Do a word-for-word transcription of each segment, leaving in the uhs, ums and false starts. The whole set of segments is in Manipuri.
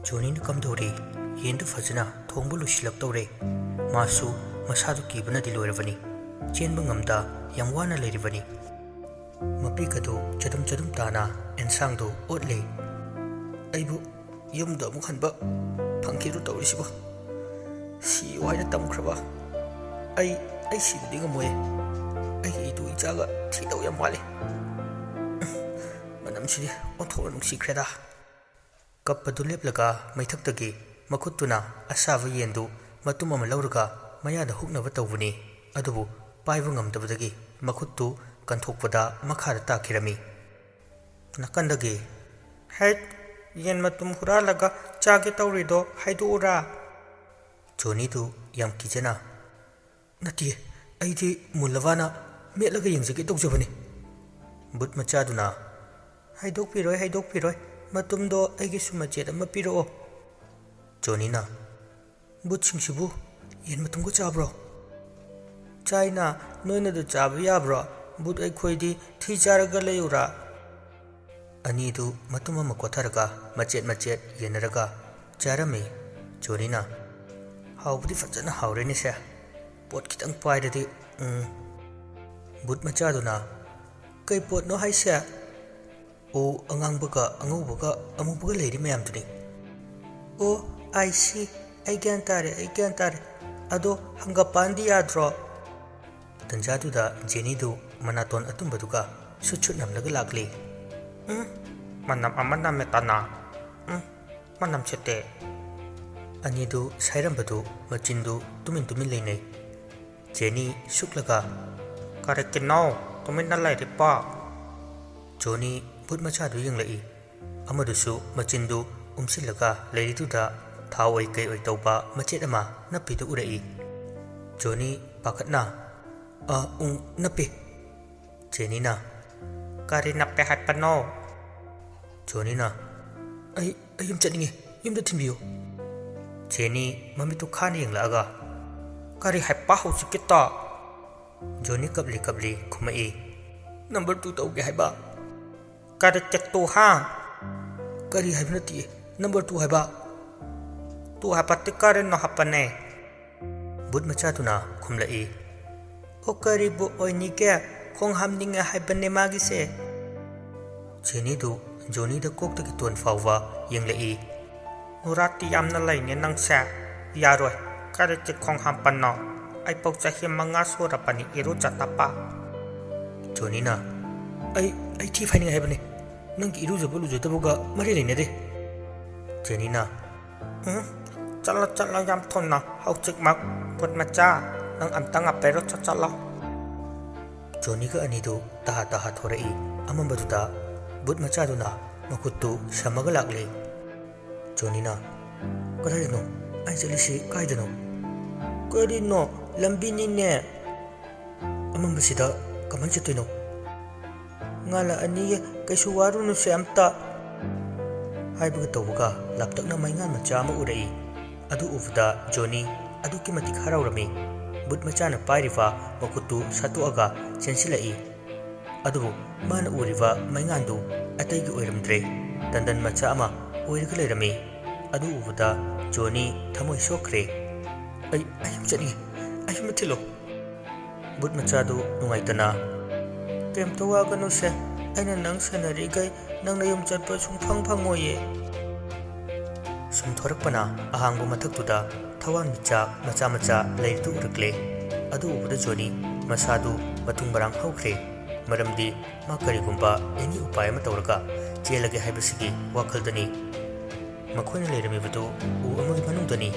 ꯖꯣꯅꯤꯅ ꯀꯝꯗꯧꯔꯤ? ꯌꯦꯟꯗꯨ ꯐꯖꯅ ꯊꯣꯡꯕ ꯂꯣꯏꯁꯤꯜꯂꯛꯇꯧꯔꯦ꯫ ꯃꯥꯁꯨ ꯃꯁꯥꯗꯨ ꯀꯤꯕꯅꯗꯤ ꯂꯣꯏꯔꯕꯅꯤ꯫ ꯆꯦꯟꯕ ꯉꯝꯗ ꯌꯥꯝ ꯋꯥꯅ ꯂꯩꯔꯤꯕꯅꯤ꯫ ꯃꯄꯤꯒꯗꯨ ꯆꯗꯨꯝ ꯆꯗꯨꯝ ꯇꯥꯅ ꯑꯦꯟꯁꯥꯡꯗꯨ ꯑꯣꯠꯂꯤ꯫ ꯑꯩꯕꯨ ꯌꯨꯝꯗ ꯑꯃꯨꯛ ꯍꯟꯕ ꯐꯪꯈꯤꯗ꯭ꯔꯣ ꯇꯧꯔꯤꯁꯤꯕꯣ? ꯁꯤꯌꯨ ꯍꯥꯏꯅ ꯇꯝꯈ꯭ꯔꯕ ꯑꯩ, ꯑꯩ ꯁꯤꯕꯗꯤ ꯉꯝꯃꯣꯏ꯫ ꯑꯩꯒꯤ ꯏꯇꯨ ꯏꯆꯥꯒ ꯊꯤꯗꯧ ꯌꯥꯝ ꯋꯥꯠꯂꯤ꯫ ꯃꯅꯝꯁꯤꯗꯤ ꯑꯣꯟꯊꯣꯛꯅ ꯅꯨꯡꯁꯤꯈ꯭ꯔꯦꯗ꯫ ꯀꯞꯄꯗꯨ ꯂꯦꯞꯂꯒ ꯃꯩꯊꯛꯇꯒꯤ ꯃꯈꯨꯠꯇꯨꯅ ꯑꯁꯥꯕ ꯌꯦꯟꯗꯨ ꯃꯇꯨꯝ ꯑꯃ ꯂꯧꯔꯒ ꯃꯌꯥꯗ ꯍꯨꯛꯅꯕ ꯇꯧꯕꯅꯤ꯫ ꯑꯗꯨꯕꯨ ꯄꯥꯏꯕ ꯉꯝꯗꯕꯗꯒꯤ ꯃꯈꯨꯠꯇꯨ ꯀꯟꯊꯣꯛꯄꯗ ꯃꯈꯥꯗ ꯇꯥꯈꯤꯔꯝꯃꯤ꯫ ꯅꯥꯀꯟꯗꯒꯤ, "ꯍꯦꯠ, ꯌꯦꯟ ꯃꯇꯨꯝ ꯍꯨꯔꯥꯜꯂꯒ ꯆꯥꯒꯦ ꯇꯧꯔꯤꯗꯣ ꯍꯥꯏꯗꯣꯛꯎꯔꯥ?" ꯖꯣꯅꯤꯗꯨ ꯌꯥꯝ ꯀꯤꯖꯅ, "ꯅꯠꯇꯦ, ꯑꯩꯗꯤ ꯃꯨꯜꯂꯕꯥꯅ ꯃꯦꯠꯂꯒ ꯌꯦꯡꯖꯒꯦ ꯇꯧꯖꯕꯅꯤ꯫" ꯕꯨꯠ ꯃꯆꯥꯗꯨꯅ, "ꯍꯥꯏꯗꯣꯛꯄꯤꯔꯣꯏ, ꯍꯥꯏꯗꯣꯛꯄꯤꯔꯣꯏ, ꯃꯇꯨꯝꯗꯣ ꯑꯩꯒꯤꯁꯨ ꯃꯆꯦꯠ ꯑꯃ ꯄꯤꯔꯛꯑꯣ꯫" ꯖꯣꯅꯤꯅ, "ꯕꯨꯠꯁꯤꯡꯁꯤꯕꯨ ꯌꯦꯟ ꯃꯇꯨꯝꯒ ꯆꯥꯕ꯭ꯔꯣ?" "ꯆꯥꯏꯅ, ꯅꯣꯏꯅꯗ ꯆꯥꯕ ꯌꯥꯕ꯭ꯔꯣ? ꯕꯨꯠ ꯑꯩꯈꯣꯏꯗꯤ ꯊꯤ ꯆꯥꯔꯒ ꯂꯩꯌꯨꯔꯥ?" ꯑꯅꯤꯗꯨ ꯃꯇꯨꯝ ꯑꯃ ꯀꯣꯊꯔꯒ ꯃꯆꯦꯠ ꯃꯆꯦꯠ ꯌꯦꯟꯅꯔꯒ ꯆꯥꯔꯝꯃꯤ꯫ ꯖꯣꯅꯤꯅ, "ꯍꯥꯎꯕꯗꯤ ꯐꯖꯅ ꯍꯥꯎꯔꯦꯅꯦꯁꯦ꯫ ꯄꯣꯠ ꯈꯤꯇꯪ ꯄꯥꯏꯔꯗꯤ, ꯎꯝ꯫" ꯕꯨꯠ ꯃꯆꯥꯗꯨꯅ, "ꯀꯩ ꯄꯣꯠꯅꯣ ꯍꯥꯏꯁꯦ?" "ꯑꯣ, ꯑꯉꯥꯡꯕꯒ ꯑꯉꯧꯕꯒ ꯑꯃꯨꯕꯒ ꯂꯩꯔꯤ ꯃꯌꯥꯝꯗꯨꯅꯤ꯫" "ꯑꯣ, ꯑꯥꯏ ꯁꯤ, ꯑꯩ ꯒ꯭ꯌꯥꯟ ꯇꯥꯔꯦ, ꯑꯩ ꯒ꯭ꯌꯥꯟ ꯇꯥꯔꯦ꯫ ꯑꯗꯣ ꯍꯪꯒꯄꯥꯟꯗꯤ ꯌꯥꯗ꯭ꯔꯣ?" ꯇꯟꯖꯥꯗꯨꯗ ꯖꯦꯅꯤꯗꯨ ꯃꯅꯥꯇꯣꯟ ꯑꯇꯨꯝꯕꯗꯨꯒ ꯁꯨꯠ ꯁꯨꯠ ꯅꯝꯂꯒ ꯂꯥꯛꯂꯤ꯫ "ꯎꯝ, ꯃꯅꯝ ꯑꯃ ꯅꯝꯃꯦ ꯇꯅꯥ꯫ ꯎꯝ, ꯃꯅꯝ ꯁꯤꯠꯇꯦ꯫" ꯑꯅꯤꯗꯨ ꯁꯥꯏꯔꯝꯕꯗꯨ ꯃꯆꯤꯟꯗꯨ ꯇꯨꯃꯤꯟ ꯇꯨꯃꯤꯟ ꯂꯩꯅꯩ꯫ ꯖꯦꯅꯤ ꯁꯨꯛꯂꯒ, "ꯀꯔꯤꯒꯤꯅꯣ ꯇꯨꯃꯤꯟꯅ ꯂꯩꯔꯤꯕꯣ?" ꯖꯣꯅꯤ ꯕꯨꯠ ꯃꯆꯥꯗꯨ ꯌꯦꯡꯂꯛꯏ꯫ ꯑꯃꯗꯨꯁꯨ ꯃꯆꯤꯟꯗꯨ ꯎꯝꯁꯤꯜꯂꯒ ꯂꯩꯔꯤꯗꯨꯗ ꯊꯥꯎ ꯑꯣꯏ ꯀꯩ ꯑꯣꯏ ꯇꯧꯕ ꯃꯆꯦꯠ ꯑꯃ ꯅꯞꯄꯤꯗꯨ ꯎꯔꯛꯏ꯫ ꯖꯣꯅꯤ ꯄꯥꯈꯠꯅ, "ꯑ, ꯎꯝ, ꯅꯞꯄꯤ꯫" ꯖꯦꯅꯤꯅ, "ꯀꯔꯤ ꯅꯞꯄꯦ ꯍꯥꯏꯕꯅꯣ?" ꯖꯣꯅꯤꯅ, "ꯑꯩ, ꯑꯩ ꯌꯨꯝ ꯆꯠꯅꯤꯡꯉꯤ, ꯌꯨꯝꯗ ꯊꯤꯟꯕꯤꯌꯨ꯫" ꯖꯦꯅꯤ ꯃꯃꯤꯠꯇꯨ ꯈꯥꯅ ꯌꯦꯡꯂꯛꯑꯒ, "ꯀꯔꯤ ꯍꯥꯏꯕ ꯍꯧꯖꯤꯛꯀꯤꯗꯣ?" ꯖꯣꯅꯤ ꯀꯞꯂꯤ ꯀꯞꯂꯤ ꯈꯨꯝꯃꯛꯏ, "ꯅꯝꯕꯔ ꯇꯨ ꯇꯧꯒꯦ ꯍꯥꯏꯕ꯫" "ꯀꯔꯤ ꯇꯦꯇꯨ ꯍꯥ?" "ꯀꯔꯤ ꯍꯥꯏꯕ ꯅꯠꯇꯤꯌꯦ, "ꯅꯝꯕꯔ ꯇꯨ ꯍꯥꯏꯕ?" "ꯇꯨ ꯍꯥꯏꯕ ꯇꯤꯛꯀꯔꯤꯅꯣ ꯍꯥꯞꯄꯅꯦ," ꯕꯨꯠ ꯃꯆꯥꯗꯨꯅ ꯈꯨꯝꯂꯛꯏ꯫ "ꯑꯣ, ꯀꯔꯤꯕꯨ ꯑꯣꯏꯅꯤꯒꯦ? ꯈꯣꯡ ꯍꯥꯝꯅꯤꯡꯉꯦ ꯍꯥꯏꯕꯅꯦ ꯃꯥꯒꯤꯁꯦ꯫" ꯖꯦꯅꯤꯗꯨ ꯖꯣꯅꯤꯗ ꯀꯣꯛꯇꯒꯤ ꯇꯣꯟ ꯐꯥꯎꯕ ꯌꯦꯡꯂꯛꯏ꯫ "ꯅꯨꯔꯥꯇꯤ ꯌꯥꯝꯅ ꯂꯩꯅꯦ ꯅꯪꯁꯦ꯫ ꯌꯥꯔꯣꯏ꯫ ꯀꯔꯤꯒꯤ ꯈꯣꯡ ꯍꯥꯝꯄꯅꯣ? ꯑꯩꯐꯥꯎ ꯆꯍꯤ ꯃꯉꯥ ꯁꯨꯔꯕꯅꯤ ꯏꯔꯨꯖꯗꯕ꯫" ꯖꯣꯅꯤꯅ, "ꯑꯩ, ꯑꯩ ꯊꯤ ꯐꯥꯏꯅꯤꯡꯉꯦ ꯍꯥꯏꯕꯅꯦ꯫ ꯅꯪꯒꯤ ꯏꯔꯨꯖꯕ ꯂꯨꯖꯗꯕꯒ ꯃꯔꯤ ꯂꯩꯅꯗꯦ꯫" ꯖꯦꯅꯤꯅ, "ꯎꯝ, ꯆꯠꯂꯣ, ꯆꯠꯂꯣ, ꯌꯥꯝ ꯊꯨꯅ, ꯍꯧꯖꯤꯛꯃꯛ꯫ ꯕꯨꯠ ꯃꯆꯥ, ꯅꯪ ꯑꯝꯇ ꯉꯥꯛꯄꯤꯔꯣ, ꯆꯠ-, ꯆꯠꯂꯣ꯫" ꯖꯣꯅꯤꯒ ꯑꯅꯤꯗꯨ ꯇꯍꯥ ꯇꯍꯥ ꯊꯣꯔꯛꯏ꯫ ꯑꯃꯝꯕꯗꯨꯗ ꯕꯨꯠ ꯃꯆꯥꯗꯨꯅ ꯃꯈꯨꯠꯇꯨ ꯁꯝꯃꯒ ꯂꯥꯛꯂꯤ꯫ ꯖꯣꯅꯤꯅ, "ꯀꯗꯥꯏꯗꯅꯣ? ꯑꯩ ꯆꯠꯂꯤꯁꯤ ꯀꯥꯏꯗꯅꯣ?" "ꯀꯔꯤꯅꯣ? ꯂꯝꯕꯤꯅꯤꯅꯦ꯫" "ꯑꯃꯝꯕꯁꯤꯗ ꯀꯃꯥꯏꯅ ꯆꯠꯇꯣꯏꯅꯣ?" "ꯉꯥꯜꯂꯛꯑꯅꯤꯌꯦ, ꯀꯩꯁꯨ ꯋꯥꯔꯨꯅꯨꯁꯦ ꯑꯝꯇ꯫" ꯍꯥꯏꯕꯒ ꯇꯧꯕꯒ ꯂꯥꯞꯇꯛꯅ ꯃꯩꯉꯥꯟ ꯃꯆꯥ ꯑꯃ ꯎꯔꯛꯏ꯫ ꯑꯗꯨ ꯎꯕꯗ ꯖꯣꯅꯤ ꯑꯗꯨꯛꯀꯤ ꯃꯇꯤꯛ ꯍꯔꯥꯎꯔꯝꯃꯤ꯫ ꯕꯨꯠ ꯃꯆꯥꯅ ꯄꯥꯏꯔꯤꯕ ꯃꯈꯨꯠꯇꯨ ꯁꯠꯇꯣꯛꯑꯒ ꯆꯦꯟꯁꯤꯜꯂꯛꯏ꯫ ꯑꯗꯨꯕꯨ ꯃꯥꯅ ꯎꯔꯤꯕ ꯃꯩꯉꯥꯟꯗꯨ ꯑꯇꯩꯒꯤ ꯑꯣꯏꯔꯝꯗ꯭ꯔꯦ, ꯇꯟꯗꯟ ꯃꯆꯥ ꯑꯃ ꯑꯣꯏꯔꯒ ꯂꯩꯔꯝꯃꯤ꯫ ꯑꯗꯨ ꯎꯕꯗ ꯖꯣꯅꯤ ꯊꯃꯣꯏ ꯁꯣꯛꯈ꯭ꯔꯦ꯫ "ꯑꯩ, ꯑꯩ ꯌꯨꯝ ꯆꯠꯅꯤꯡꯉꯦ, ꯑꯩ ꯌꯨꯝꯗ ꯊꯤꯜꯂꯣ꯫" ꯕꯨꯠ ꯃꯆꯥꯗꯨ ꯅꯨꯡꯉꯥꯏꯇꯅ, "ꯀꯩꯝꯇ ꯋꯥꯒꯅꯨꯁꯦ, ꯑꯩꯅ ꯅꯪ ꯁꯦꯟꯅꯔꯤꯈꯩ ꯅꯪ ꯅꯌꯨꯝ ꯆꯠꯄ ꯁꯨꯡꯐꯪ ꯐꯪꯉꯣꯏꯌꯦ꯫" ꯁꯨꯝ ꯊꯣꯔꯛꯄꯅ ꯑꯍꯥꯡꯕ ꯃꯊꯛꯇꯨꯗ ꯊꯋꯥꯟꯃꯤꯆꯥꯛ ꯃꯆꯥ ꯃꯆꯥ ꯂꯩꯔꯤꯗꯨ ꯎꯔꯛꯂꯦ꯫ ꯑꯗꯨ ꯎꯕꯗ ꯖꯣꯅꯤ ꯃꯁꯥꯗꯨ ꯃꯇꯨꯡ ꯃꯔꯥꯡ ꯍꯧꯈ꯭ꯔꯦ, ꯃꯔꯝꯗꯤ ꯃꯥ ꯀꯔꯤꯒꯨꯝꯕ ꯑꯦꯅꯤ ꯎꯄꯥꯏ ꯑꯃ ꯇꯧꯔꯒ ꯆꯦꯜꯂꯒꯦ ꯍꯥꯏꯕꯁꯤꯒꯤ ꯋꯥꯈꯜꯗꯅꯤ꯫ ꯃꯈꯣꯏꯅ ꯂꯩꯔꯝꯃꯤꯕꯗꯨ ꯎ ꯑꯃꯒꯤ ꯃꯅꯨꯡꯗꯅꯤ꯫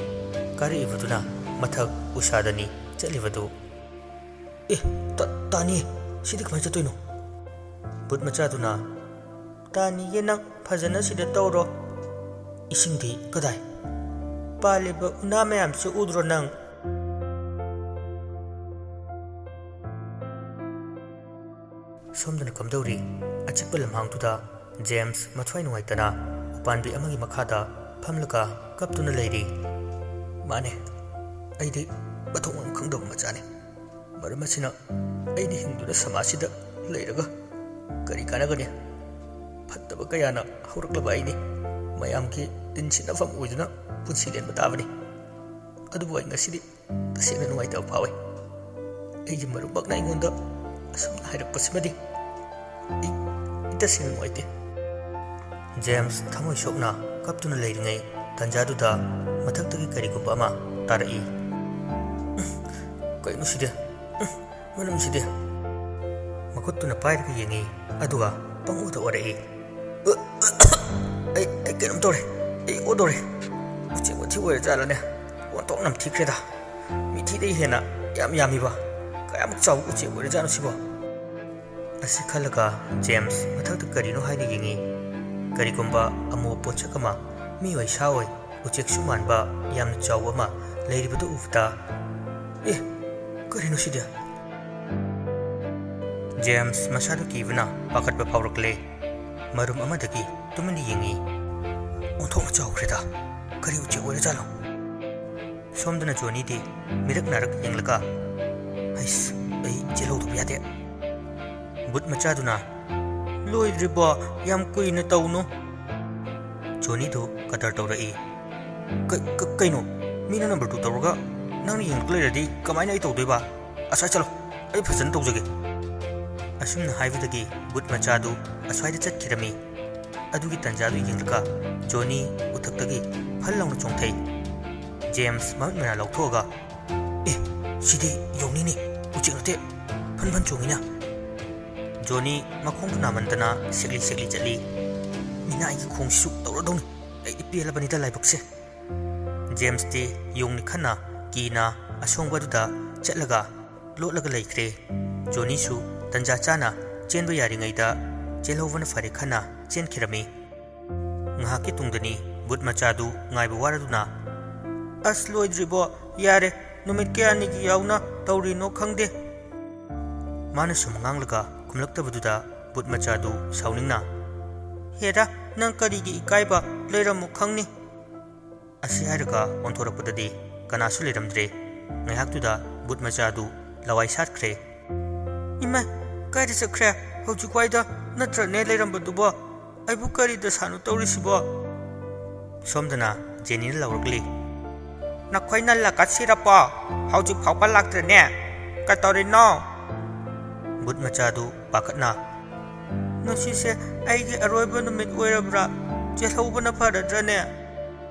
ꯀꯥꯔꯛꯏꯕꯗꯨꯅ ꯃꯊꯛ ꯎꯁꯥꯗꯅꯤ ꯆꯠꯂꯤꯕꯗꯨ꯫ "ꯑꯦ, ꯇꯥ-, ꯇꯥꯅꯤ, ꯁꯤꯗꯤ ꯀꯃꯥꯏꯅ ꯆꯠꯇꯣꯏꯅꯣ?" ꯕꯨꯠ ꯃꯆꯥꯗꯨꯅ, "ꯇꯥꯅꯤꯌꯦ, ꯅꯪ ꯐꯖꯅ ꯁꯤꯗ ꯇꯧꯔꯣ꯫ ꯏꯁꯤꯡꯗꯤ ꯀꯗꯥꯏ? ꯄꯥꯜꯂꯤꯕ ꯎꯅꯥ ꯃꯌꯥꯝꯁꯤ ꯎꯗ꯭ꯔꯣ ꯅꯪ?" ꯁꯣꯝꯗꯅ ꯀꯝꯗꯧꯔꯤ? ꯑꯆꯤꯛꯄ ꯂꯝꯍꯥꯡꯗꯨꯗ ꯖꯦꯝꯁ ꯃꯊ꯭ꯋꯥꯏ ꯅꯨꯡꯉꯥꯏꯇꯅ ꯎꯄꯥꯟꯕꯤ ꯑꯃꯒꯤ ꯃꯈꯥꯗ ꯐꯝꯂꯒ ꯀꯞꯇꯨꯅ ꯂꯩꯔꯤ꯫ "ꯃꯥꯅꯦ, ꯑꯩꯗꯤ ꯃꯊꯣꯡ ꯃꯔꯝ ꯈꯪꯗꯕ ꯃꯆꯥꯅꯤ꯫ ꯃꯔꯝ ꯑꯁꯤꯅ ꯑꯩꯅ ꯍꯤꯡꯗꯨꯅ ꯁꯃꯥꯖꯁꯤꯗ ꯂꯩꯔꯒ ꯀꯔꯤ ꯀꯥꯟꯅꯒꯅꯤ? ꯐꯠꯇꯕ ꯀꯌꯥꯅ ꯍꯧꯔꯛꯂꯕ ꯑꯩꯅꯤ꯫ ꯃꯌꯥꯝꯒꯤ ꯇꯤꯟ ꯁꯤꯠꯅꯐꯝ ꯑꯣꯏꯗꯨꯅ ꯄꯨꯟꯁꯤ ꯂꯦꯟꯕ ꯇꯥꯕꯅꯤ꯫ ꯑꯗꯨꯕꯨ ꯑꯩ ꯉꯁꯤꯗꯤ ꯇꯁꯦꯡꯅ ꯅꯨꯡꯉꯥꯏꯇꯕ ꯐꯥꯎꯏ꯫ ꯑꯩꯒꯤ ꯃꯔꯨꯞꯃꯛꯅ ꯑꯩꯉꯣꯟꯗ ꯑꯁꯨꯝꯅ ꯍꯥꯏꯔꯛꯄꯁꯤꯃꯗꯤ ꯑꯩ, ꯑꯩ ꯇꯁꯦꯡꯅ ꯅꯨꯡꯉꯥꯏꯇꯦ꯫ ꯖꯦꯝꯁ ꯊꯃꯣꯏ ꯁꯣꯛꯅ ꯀꯞꯇꯨꯅ ꯂꯩꯔꯤꯉꯩ ꯇꯟꯖꯥꯗꯨꯗ ꯃꯊꯛꯇꯒꯤ ꯀꯔꯤꯒꯨꯝꯕ ꯑꯃ ꯇꯥꯔꯛꯏ꯫ "ꯀꯩꯅꯣ ꯁꯤꯗꯤ? ꯃꯅꯝꯁꯤꯗꯤ?" ꯃꯈꯨꯠꯇꯨꯅ ꯄꯥꯏꯔꯒ ꯌꯦꯡꯉꯤ, ꯑꯗꯨꯒ ꯄꯪꯑꯣꯗ ꯑꯣꯔꯛꯏ꯫ "ꯑꯩ, ꯑꯩ ꯀꯩꯅꯣꯝ ꯇꯧꯔꯦ꯫ ꯑꯩ ꯑꯣꯗꯧꯔꯦ꯫ ꯎꯆꯦꯛ ꯋꯥꯊꯤ ꯑꯣꯏꯔꯖꯥꯠꯂꯅꯦ? ꯑꯣꯟꯊꯣꯛ ꯅꯝꯊꯤꯈ꯭ꯔꯦꯗ꯫ ꯃꯤꯊꯤꯗꯩ ꯍꯦꯟꯅ ꯌꯥꯝ ꯌꯥꯝꯃꯤꯕ꯫ ꯀꯌꯥꯃꯨꯛ ꯆꯥꯎꯕ ꯎꯆꯦꯛ ꯑꯣꯏꯔꯖꯥꯠꯅꯣ ꯁꯤꯕꯣ?" ꯑꯁꯤ ꯈꯜꯂꯒ ꯖꯦꯝꯁ ꯃꯊꯛꯇ ꯀꯔꯤꯅꯣ ꯍꯥꯏꯅ ꯌꯦꯡꯉꯤ꯫ ꯀꯔꯤꯒꯨꯝꯕ ꯑꯃꯣꯕ ꯄꯣꯠꯁꯛ ꯑꯃ, ꯃꯤꯑꯣꯏ ꯁꯥ ꯑꯣꯏ, ꯎꯆꯦꯛꯁꯨ ꯃꯥꯟꯕ ꯌꯥꯝꯅ ꯆꯥꯎꯕ ꯑꯃ ꯂꯩꯔꯤꯕꯗꯨ ꯎꯕꯗ, "ꯑꯦ, ꯀꯔꯤꯅꯣ ꯁꯤꯗꯤ?" ꯖꯦꯝꯁ ꯃꯁꯥꯗꯨ ꯀꯤꯕꯅ ꯄꯥꯈꯠꯄ ꯐꯥꯎꯔꯛꯂꯦ꯫ ꯃꯔꯨꯝ ꯑꯃꯗꯒꯤ ꯇꯨꯃꯤꯟꯅ ꯌꯦꯡꯉꯤ꯫ "ꯑꯣꯟꯊꯣꯛꯅ ꯆꯥꯎꯈ꯭ꯔꯦꯗ꯫ ꯀꯔꯤ ꯎꯆꯦꯛ ꯑꯣꯏꯔꯖꯥꯠꯅꯣ?" ꯁꯣꯝꯗꯅ ꯖꯣꯅꯤꯗꯤ ꯃꯤꯔꯛ ꯅꯥꯔꯛ ꯌꯦꯡꯂꯒ, "ꯍꯩꯁ, ꯑꯩ ꯆꯦꯜꯍꯧꯗꯕ ꯌꯥꯗꯦ꯫" ꯕꯨꯠ ꯃꯆꯥꯗꯨꯅ, "ꯂꯣꯏꯗ꯭ꯔꯤꯕꯣ? ꯌꯥꯝ ꯀꯨꯏꯅ ꯇꯧꯅꯨ꯫" ꯖꯣꯅꯤꯗꯨ ꯀꯗꯔ ꯇꯧꯔꯛꯏ꯫ "ꯀ-, ꯀ-, ꯀꯩꯅꯣ? ꯃꯤꯅ ꯅꯝꯕꯔ ꯇꯨ ꯇꯧꯔꯒ ꯅꯪꯅ ꯌꯦꯡꯂꯒ ꯂꯩꯔꯗꯤ ꯀꯃꯥꯏꯅ ꯑꯩ ꯇꯧꯗꯣꯏꯕ? ꯑꯁ꯭ꯋꯥꯏ ꯆꯠꯂꯣ, ꯑꯩ ꯐꯖꯅ ꯇꯧꯖꯒꯦ꯫" ꯑꯁꯨꯝꯅ ꯍꯥꯏꯕꯗꯒꯤ ꯕꯨꯠ ꯃꯆꯥꯗꯨ ꯑꯁ꯭ꯋꯥꯏꯗ ꯆꯠꯈꯤꯔꯝꯃꯤ꯫ ꯑꯗꯨꯒꯤ ꯇꯟꯖꯥꯗꯨ ꯌꯦꯡꯂꯒ ꯖꯣꯅꯤ ꯎꯊꯛꯇꯒꯤ ꯐꯜ ꯂꯥꯎꯅ ꯆꯣꯡꯊꯩ꯫ ꯖꯦꯝꯁ ꯃꯃꯤꯠ ꯃꯅꯥ ꯂꯧꯊꯣꯛꯑꯒ, "ꯑꯦ, ꯁꯤꯗꯤ ꯌꯣꯡꯅꯤꯅꯦ, ꯎꯆꯦꯛ ꯅꯠꯇꯦ, ꯐꯟ ꯐꯟ ꯆꯣꯡꯉꯤꯅ꯫" ꯖꯣꯅꯤ ꯃꯈꯣꯡꯗꯨ ꯅꯥꯃꯟꯗꯅ ꯁꯦꯛꯂꯤ ꯁꯦꯛꯂꯤ ꯆꯠꯂꯤ꯫ "ꯃꯤꯅꯥꯏꯒꯤ ꯈꯣꯡꯁꯤꯁꯨ ꯇꯧꯔꯗꯧꯅꯤ, ꯑꯩꯗꯤ ꯄꯦꯜꯂꯕꯅꯤꯗ ꯂꯥꯏꯕꯛꯁꯦ꯫" ꯖꯦꯝꯁꯇꯤ ꯌꯣꯡꯅꯤ ꯈꯟꯅ ꯀꯤꯅ ꯑꯁꯣꯡꯕ ꯑꯗꯨꯗ ꯆꯠꯂꯒ ꯂꯣꯠꯂꯒ ꯂꯩꯈ꯭ꯔꯦ꯫ ꯖꯣꯅꯤꯁꯨ ꯇꯟꯖꯥ ꯆꯥꯅ ꯆꯦꯟꯕ ꯌꯥꯔꯤꯉꯩꯗ ꯆꯦꯜꯍꯧꯕꯅ ꯐꯔꯦ ꯈꯟꯅ ꯆꯦꯟꯈꯤꯔꯝꯃꯤ꯫ ꯉꯥꯏꯍꯥꯛꯀꯤ ꯇꯨꯡꯗꯅꯤ ꯕꯨꯠ ꯃꯆꯥꯗꯨ ꯉꯥꯏꯕ ꯋꯥꯔꯗꯨꯅ, "ꯑꯁ, ꯂꯣꯏꯗ꯭ꯔꯤꯕꯣ? ꯌꯥꯔꯦ, ꯅꯨꯃꯤꯠ ꯀꯌꯥꯅꯤꯒꯤ ꯌꯥꯎꯅ ꯇꯧꯔꯤꯅꯣ ꯈꯪꯗꯦ꯫" ꯃꯥꯅ ꯁꯨꯝ ꯉꯥꯡꯂꯒ ꯈꯨꯝꯂꯛꯇꯕꯗꯨꯗ ꯕꯨꯠ ꯃꯆꯥꯗꯨ ꯁꯥꯎꯅꯤꯡꯅ, "ꯍꯦꯔꯥ, ꯅꯪ ꯀꯔꯤꯒꯤ ꯏꯀꯥꯏꯕ? ꯂꯩꯔꯝꯃꯨ ꯈꯪꯅꯤ꯫" ꯑꯁꯤ ꯍꯥꯏꯔꯒ ꯑꯣꯟꯊꯣꯔꯛꯄꯗꯗꯤ ꯀꯅꯥꯁꯨ ꯂꯩꯔꯝꯗ꯭ꯔꯦ꯫ ꯉꯥꯏꯍꯥꯛꯇꯨꯗ ꯕꯨꯠ ꯃꯆꯥꯗꯨ ꯂꯋꯥꯏ ꯁꯥꯠꯈ꯭ꯔꯦ꯫ "ꯏꯃꯥ, ꯀꯥꯏꯗ ꯆꯠꯈ꯭ꯔꯦ? ꯍꯧꯖꯤꯛꯋꯥꯏꯗ ꯅꯠꯇ꯭ꯔꯅꯦ ꯂꯩꯔꯝꯕꯗꯨꯕꯣ? ꯑꯩꯕꯨ ꯀꯔꯤ ꯗꯁꯥꯅꯣ ꯇꯧꯔꯤꯁꯤꯕꯣ?" ꯁꯣꯝꯗꯅ ꯖꯦꯅꯤꯅ ꯂꯥꯎꯔꯛꯂꯤ꯫ "ꯅꯈꯣꯏꯅ ꯂꯥꯛꯀꯁꯤꯔꯄꯣ? ꯍꯧꯖꯤꯛ ꯐꯥꯎꯕ ꯂꯥꯛꯇ꯭ꯔꯦꯅꯦ꯫ ꯀꯩꯗꯧꯔꯤꯅꯣ?" ꯕꯨꯠ ꯃꯆꯥꯗꯨ ꯄꯥꯈꯠꯅ, "ꯉꯁꯤꯁꯦ ꯑꯩꯒꯤ ꯑꯔꯣꯏꯕ ꯅꯨꯃꯤꯠ ꯑꯣꯏꯔꯕ꯭ꯔꯥ? ꯆꯦꯜꯍꯧꯕꯅ ꯐꯔꯗ꯭ꯔꯅꯦ?"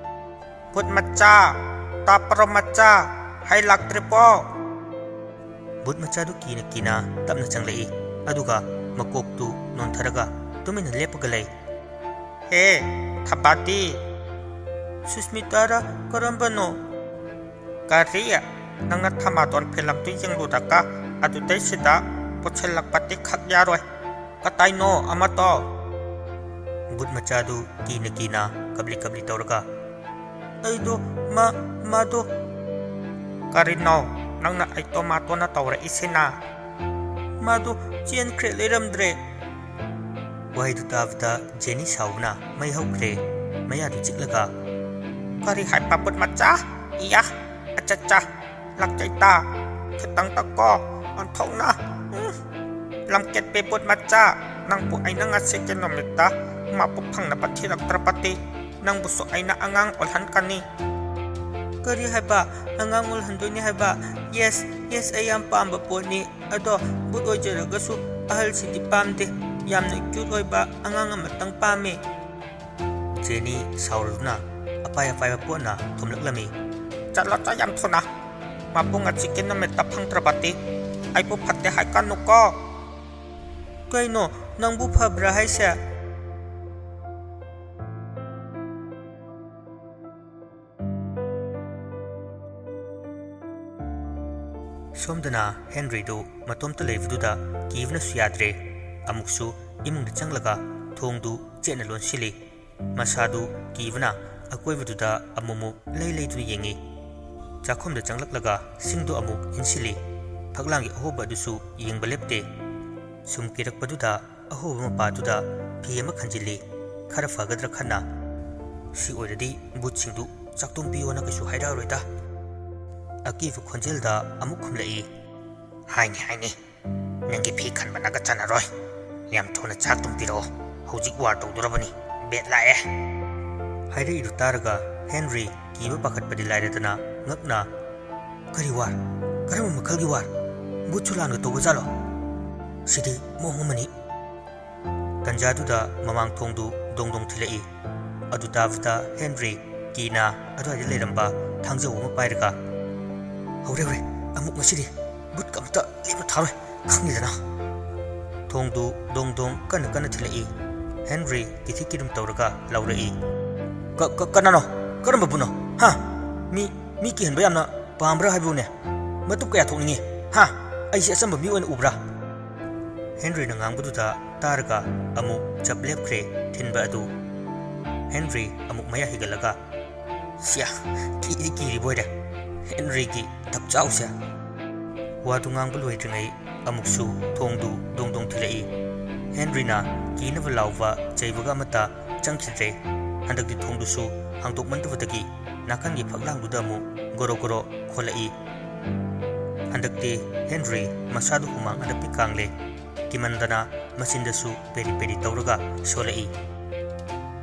"ꯕꯨꯠ ꯃꯆꯥ, ꯇꯥꯄꯔꯣ ꯃꯆꯥ, ꯍꯩ ꯂꯥꯛꯇ꯭ꯔꯤꯕꯣ?" ꯕꯨꯠ ꯃꯆꯥꯗꯨ ꯀꯤꯅ ꯀꯤꯅ ꯇꯞꯅ ꯆꯪꯂꯛꯏ꯫ ꯑꯗꯨꯒ ꯃꯀꯣꯛꯇꯨ ꯅꯣꯟꯊꯔꯒ ꯇꯨꯃꯤꯟꯅ ꯂꯦꯞꯄꯒ ꯂꯩ꯫ "ꯍꯦ, ꯊꯕꯥꯇꯤ!" "ꯁꯨꯁꯃꯤꯇꯥꯔ, ꯀꯔꯝꯕꯅꯣ?" "ꯀꯔꯤ? ꯅꯪꯅ ꯊꯃꯥꯗꯣꯟ ꯐꯤꯂꯝꯗꯨ ꯌꯦꯡꯂꯨꯔꯒ ꯑꯗꯨꯗꯩꯁꯤꯗ ꯄꯨꯁꯤꯜꯂꯛꯄꯗꯤ ꯈꯛ ꯌꯥꯔꯣꯏ꯫ ꯀꯗꯥꯏꯅꯣ ꯑꯃꯗꯣ?" ꯕꯨꯠ ꯃꯆꯥꯗꯨ ꯀꯤꯅ ꯀꯤꯅ ꯀꯞꯂꯤ ꯀꯞꯂꯤ ꯇꯧꯔꯒ, "ꯑꯩꯗꯣ, ꯃꯥ, ꯃꯥꯗꯣ..." "ꯀꯔꯤꯅꯣ ꯅꯪꯅ ꯑꯩꯇꯣ ꯃꯥꯇꯣꯅ ꯇꯧꯔꯛꯏꯁꯤꯅ?" "ꯃꯥꯗꯣ ꯆꯦꯟꯈ꯭ꯔꯦ, ꯂꯩꯔꯝꯗ꯭ꯔꯦ꯫" ꯋꯥꯍꯩꯗꯨ ꯇꯥꯕꯗ ꯖꯦꯅꯤ ꯁꯥꯎꯕꯅ ꯃꯩ ꯍꯧꯈ꯭ꯔꯦ꯫ ꯃꯌꯥꯗꯨ ꯆꯤꯛꯂꯒ, "ꯀꯔꯤ ꯍꯥꯏꯕ, ꯕꯨꯠ ꯃꯆꯥ? ꯏꯌꯥ, ꯑꯆꯠꯆꯥ, ꯂꯥꯛꯆꯩꯇꯥ, ꯈꯤꯇꯪꯇ ꯀꯣ, ꯑꯣꯟꯊꯣꯛꯅ, ꯎꯝ, ꯂꯝꯀꯦꯠꯄꯤ ꯕꯨꯠ ꯃꯆꯥ, ꯅꯪꯕꯨ ꯑꯩꯅ ꯉꯁꯤꯒꯤ ꯅꯨꯃꯤꯠꯇ ꯃꯥꯕꯨ ꯐꯪꯅꯕ ꯊꯤꯔꯛꯇ꯭ꯔꯕꯗꯤ ꯅꯪꯕꯨꯁꯨ ꯑꯩꯅ ꯑꯉꯥꯡ ꯑꯣꯜꯍꯟꯒꯅꯤ꯫" "ꯀꯔꯤ ꯍꯥꯏꯕ? ꯑꯉꯥꯡ ꯑꯣꯜꯍꯟꯗꯣꯏꯅꯤ ꯍꯥꯏꯕ? ꯌꯦꯁ, ꯌꯦꯁ, ꯑꯩ ꯌꯥꯝ ꯄꯥꯝꯕ ꯄꯣꯠꯅꯤ꯫ ꯑꯗꯣ ꯕꯨꯠ ꯑꯣꯏꯖꯔꯒꯁꯨ ꯑꯍꯜꯁꯤꯗꯤ ꯄꯥꯝꯗꯦ꯫ ꯌꯥꯝꯅ ꯀ꯭ꯌꯨꯠ ꯑꯣꯏꯕ ꯑꯉꯥꯡ ꯑꯃꯇꯪ ꯄꯥꯝꯃꯤ꯫" ꯖꯦꯅꯤ ꯁꯥꯎꯔꯗꯨꯅ ꯑꯄꯥꯏ ꯑꯄꯥꯏꯕ ꯄꯣꯠꯅ ꯊꯣꯝꯂꯛꯂꯝꯃꯤ꯫ "ꯆꯠꯂꯣ, ꯆꯠ ꯌꯥꯝ ꯊꯨꯅ꯫ ꯃꯥꯕꯨ ꯉꯁꯤꯒꯤ ꯅꯨꯃꯤꯠꯇ ꯐꯪꯗ꯭ꯔꯕꯗꯤ ꯑꯩꯕꯨ ꯐꯠꯇꯦ ꯍꯥꯏꯒꯅꯨꯀꯣ꯫" "ꯀꯩꯅꯣ, ꯅꯪꯕꯨ ꯐꯕ꯭ꯔꯥ ꯍꯥꯏꯁꯦ?" ꯁꯣꯝꯗꯅ ꯍꯦꯟꯔꯤꯗꯨ ꯃꯇꯣꯝꯇ ꯂꯩꯕꯗꯨꯗ ꯀꯤꯕꯅꯁꯨ ꯌꯥꯗ꯭ꯔꯦ꯫ ꯑꯃꯨꯛꯁꯨ ꯏꯃꯨꯡꯗ ꯆꯪꯂꯒ ꯊꯣꯡꯗꯨ ꯆꯦꯠꯅ ꯂꯣꯟꯁꯤꯜꯂꯤ꯫ ꯃꯁꯥꯗꯨ ꯀꯤꯕꯅ ꯑꯀꯣꯏꯕꯗꯨꯗ ꯑꯃꯨꯛꯃꯨꯛ ꯂꯩ ꯂꯩꯗꯨꯅ ꯌꯦꯡꯉꯤ꯫ ꯆꯥꯛꯈꯨꯝꯗ ꯆꯪꯂꯛꯂꯒ ꯁꯤꯡꯗꯨ ꯑꯃꯨꯛ ꯏꯟꯁꯤꯜꯂꯤ꯫ ꯐꯛꯂꯥꯡꯒꯤ ꯑꯍꯣꯕ ꯑꯗꯨꯁꯨ ꯌꯦꯡꯕ ꯂꯦꯞꯇꯦ꯫ ꯁꯨꯝ ꯀꯤꯔꯛꯄꯗꯨꯗ ꯑꯍꯣꯕ ꯃꯄꯥꯗꯨꯗ ꯐꯤ ꯑꯃ ꯈꯟꯖꯤꯜꯂꯤ꯫ ꯈꯔ ꯐꯒꯗ꯭ꯔꯥ ꯈꯟꯅ, "ꯁꯤ ꯑꯣꯏꯔꯗꯤ ꯕꯨꯠꯁꯤꯡꯗꯨ ꯆꯥꯛꯇꯨꯝ ꯄꯤꯌꯣꯅ ꯀꯩꯁꯨ ꯍꯥꯏꯔꯛꯑꯔꯣꯏꯗ꯫" ꯑꯀꯤꯕ ꯈꯣꯟꯖꯦꯜꯗ ꯑꯃꯨꯛ ꯈꯨꯝꯂꯛꯏ꯫ "ꯍꯥꯏꯅꯤ, ꯍꯥꯏꯅꯤ꯫ ꯅꯪꯒꯤ ꯐꯤ ꯈꯟꯕꯅꯒ ꯆꯟꯅꯔꯣꯏ꯫ ꯌꯥꯝ ꯊꯨꯅ ꯆꯥꯛꯇꯨꯝ ꯄꯤꯔꯛꯑꯣ꯫ ꯍꯧꯖꯤꯛ ꯋꯥꯔ ꯇꯧꯗꯣꯔꯕꯅꯤ꯫ ꯕꯦꯠ ꯂꯥꯛꯑꯦ꯫" ꯍꯥꯏꯔꯛꯏꯗꯨ ꯇꯥꯔꯒ ꯍꯦꯟꯔꯤ ꯀꯤꯕ ꯄꯥꯈꯠꯄꯗꯤ ꯂꯥꯏꯔꯗꯅ ꯉꯛꯅ, "ꯀꯔꯤ ꯋꯥꯔ? ꯀꯔꯝꯕ ꯃꯈꯜꯒꯤ ꯋꯥꯔ? ꯕꯨꯠꯁꯨ ꯂꯥꯟꯒ ꯇꯧꯕꯖꯥꯠꯂꯣ? ꯁꯤꯗꯤ ꯃꯑꯣꯡ ꯑꯃꯅꯤ!" ꯇꯟꯖꯥꯗꯨꯗ ꯃꯃꯥꯡ ꯊꯣꯡꯗꯨ ꯗꯣꯡ ꯗꯣꯡ ꯊꯤꯜꯂꯛꯏ꯫ ꯑꯗꯨ ꯇꯥꯕꯗ ꯍꯦꯟꯔꯤ ꯀꯤꯅ ꯑꯗꯨꯋꯥꯏꯗ ꯂꯩꯔꯝꯕ ꯊꯥꯡꯖꯧ ꯑꯃ ꯄꯥꯏꯔꯒ, "ꯍꯧꯔꯦ, ꯍꯧꯔꯦ, ꯑꯃꯨꯛ ꯉꯁꯤꯗꯤ ꯕꯨꯠꯀ ꯑꯝꯇ ꯂꯦꯝꯅ ꯊꯥꯔꯣꯏ, ꯈꯪꯉꯤꯗꯅ!" ꯊꯣꯡꯗꯨ ꯗꯣꯡ ꯗꯣꯡ ꯀꯟꯅ ꯀꯟꯅ ꯊꯤꯜꯂꯛꯏ꯫ ꯍꯦꯟꯔꯤ ꯀꯤꯊꯤ ꯀꯤꯔꯨꯝ ꯇꯧꯔꯒ ꯂꯥꯎꯔꯛꯏ, "ꯀ-, ꯀ-, ꯀꯅꯥꯅꯣ? ꯀꯔꯝꯕ ꯕꯨꯠꯅꯣ? ꯍꯥ? ꯃꯤ, ꯃꯤ ꯀꯤꯍꯟꯕ ꯌꯥꯝꯅ ꯄꯥꯝꯕ꯭ꯔꯥ ꯍꯥꯏꯕꯨꯅꯦ? ꯃꯇꯨꯞ ꯀꯌꯥ ꯊꯣꯛꯅꯤꯡꯉꯤ? ꯍꯥ? ꯑꯩꯁꯦ ꯑꯆꯝꯕ ꯃꯤ ꯑꯣꯏꯅ ꯎꯕ꯭ꯔꯥ?" ꯍꯦꯟꯔꯤꯅ ꯉꯥꯡꯕꯗꯨꯗ ꯇꯥꯔꯒ ꯑꯃꯨꯛ ꯆꯞ ꯂꯦꯞꯈ꯭ꯔꯦ ꯊꯤꯟꯕ ꯑꯗꯨ꯫ ꯍꯦꯟꯔꯤ ꯑꯃꯨꯛ ꯃꯌꯥ ꯍꯤꯒꯠꯂꯒ, "ꯁꯤꯌꯥ, ꯀꯤꯗꯤ ꯀꯤꯔꯤꯕꯣꯏꯔꯦ꯫ ꯍꯦꯟꯔꯤꯒꯤ ꯗꯞꯆꯥꯎꯁꯦ!" ꯋꯥꯗꯨ ꯉꯥꯡꯕ ꯂꯣꯏꯗ꯭ꯔꯤꯉꯩ ꯑꯃꯨꯛꯁꯨ ꯊꯣꯡꯗꯨ ꯗꯣꯡ ꯗꯣꯡ ꯊꯤꯜꯂꯛꯏ꯫ ꯍꯦꯟꯔꯤꯅ ꯀꯤꯅꯕ ꯂꯥꯎꯕ ꯆꯩꯕꯒ ꯑꯃꯠꯇ ꯆꯪꯈꯤꯗ꯭ꯔꯦ꯫ ꯍꯟꯗꯛꯇꯤ ꯊꯣꯡꯗꯨꯁꯨ ꯍꯥꯡꯗꯣꯛꯃꯟꯗꯕꯗꯒꯤ ꯅꯥꯀꯟꯒꯤ ꯐꯛꯂꯥꯡꯗꯨꯗ ꯑꯃꯨꯛ ꯒꯣꯔꯣ ꯒꯣꯔꯣ ꯈꯣꯜꯂꯛꯏ꯫ ꯍꯟꯗꯛꯇꯤ ꯍꯦꯟꯔꯤ ꯃꯁꯥꯗꯨ ꯍꯨꯃꯥꯡ ꯑꯅꯞꯄꯤ ꯀꯥꯡꯂꯦ꯫ ꯀꯤꯃꯟꯗꯅ ꯃꯆꯤꯟꯗꯁꯨ ꯄꯦꯔꯤ ꯄꯦꯔꯤ ꯇꯧꯔꯒ ꯁꯣꯜꯂꯛꯏ꯫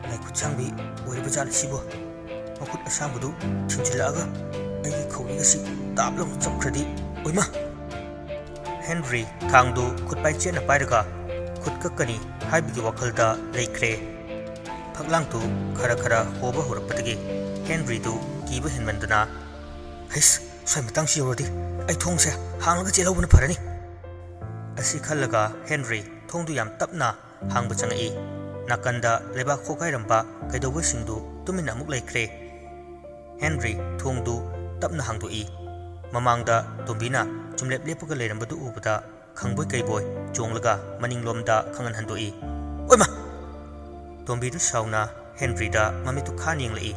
"ꯂꯥꯏꯈꯨꯠꯁꯥꯡꯕꯤ ꯑꯣꯏꯔꯕ ꯖꯥꯠꯂ ꯁꯤꯕꯣ? ꯃꯈꯨꯠ ꯑꯁꯥꯡꯕꯗꯨ ꯊꯤꯟꯖꯤꯜꯂꯛꯑꯒ ꯑꯩꯒꯤ ꯈꯧꯔꯤꯒꯁꯤ ꯇꯥꯞ ꯂꯥꯎꯅ ꯆꯞꯈ꯭ꯔꯗꯤ, ꯑꯣꯏꯃꯥ!" ꯍꯦꯟꯔꯤ ꯊꯥꯡꯗꯨ ꯈꯨꯠ ꯄꯥꯏꯆꯦꯠꯅ ꯄꯥꯏꯔꯒ ꯈꯨꯠ ꯀꯛꯀꯅꯤ ꯍꯥꯏꯕꯒꯤ ꯋꯥꯈꯜꯗ ꯂꯩꯈ꯭ꯔꯦ꯫ ꯐꯛꯂꯥꯡꯗꯨ ꯈꯔ ꯈꯔ ꯍꯣꯕ ꯍꯧꯔꯛꯄꯗꯒꯤ ꯍꯦꯟꯔꯤꯗꯨ ꯀꯤꯕ ꯍꯦꯟꯃꯟꯗꯅ, "ꯍꯩꯁ, ꯁ꯭ꯋꯥꯏ ꯃꯇꯥꯡꯁꯤ ꯌꯧꯔꯗꯤ ꯑꯩ ꯊꯣꯡꯁꯦ ꯍꯥꯡꯂꯒ ꯆꯦꯜꯍꯧꯕꯅ ꯐꯔꯅꯤ!" ꯑꯁꯤ ꯈꯜꯂꯒ ꯍꯦꯟꯔꯤ ꯊꯣꯡꯗꯨ ꯌꯥꯝ ꯇꯞꯅ ꯍꯥꯡꯕ ꯆꯪꯉꯛꯏ꯫ ꯅꯥꯀꯟꯗ ꯂꯩꯕꯥꯛ ꯈꯣꯛ ꯍꯥꯏꯔꯝꯕ ꯀꯩꯗꯧꯕꯁꯤꯡꯗꯨ ꯇꯨꯃꯤꯟꯅ ꯑꯃꯨꯛ ꯂꯩꯈ꯭ꯔꯦ꯫ ꯍꯦꯟꯔꯤ ꯊꯣꯡꯗꯨ ꯇꯞꯅ ꯍꯥꯡꯗꯣꯛꯏ꯫ ꯃꯃꯥꯡꯗ ꯇꯣꯝꯕꯤꯅ ꯆꯨꯝꯂꯦꯞ ꯂꯦꯞꯄꯒ ꯂꯩꯔꯝꯕꯗꯨ ꯎꯕꯗ ꯈꯪꯕꯣꯏ ꯀꯩꯕꯣꯏ ꯆꯣꯡꯂꯒ ꯃꯅꯤꯡꯂꯣꯝꯗ ꯈꯪꯍꯟ ꯍꯟꯗꯣꯛꯏ꯫ "ꯑꯣꯏꯃꯥ!" ꯇꯣꯝꯕꯤꯗꯨ ꯁꯥꯎꯅ ꯍꯦꯟꯔꯤꯗ ꯃꯃꯤꯠꯇꯨ ꯈꯥ ꯌꯦꯡꯂꯛꯏ꯫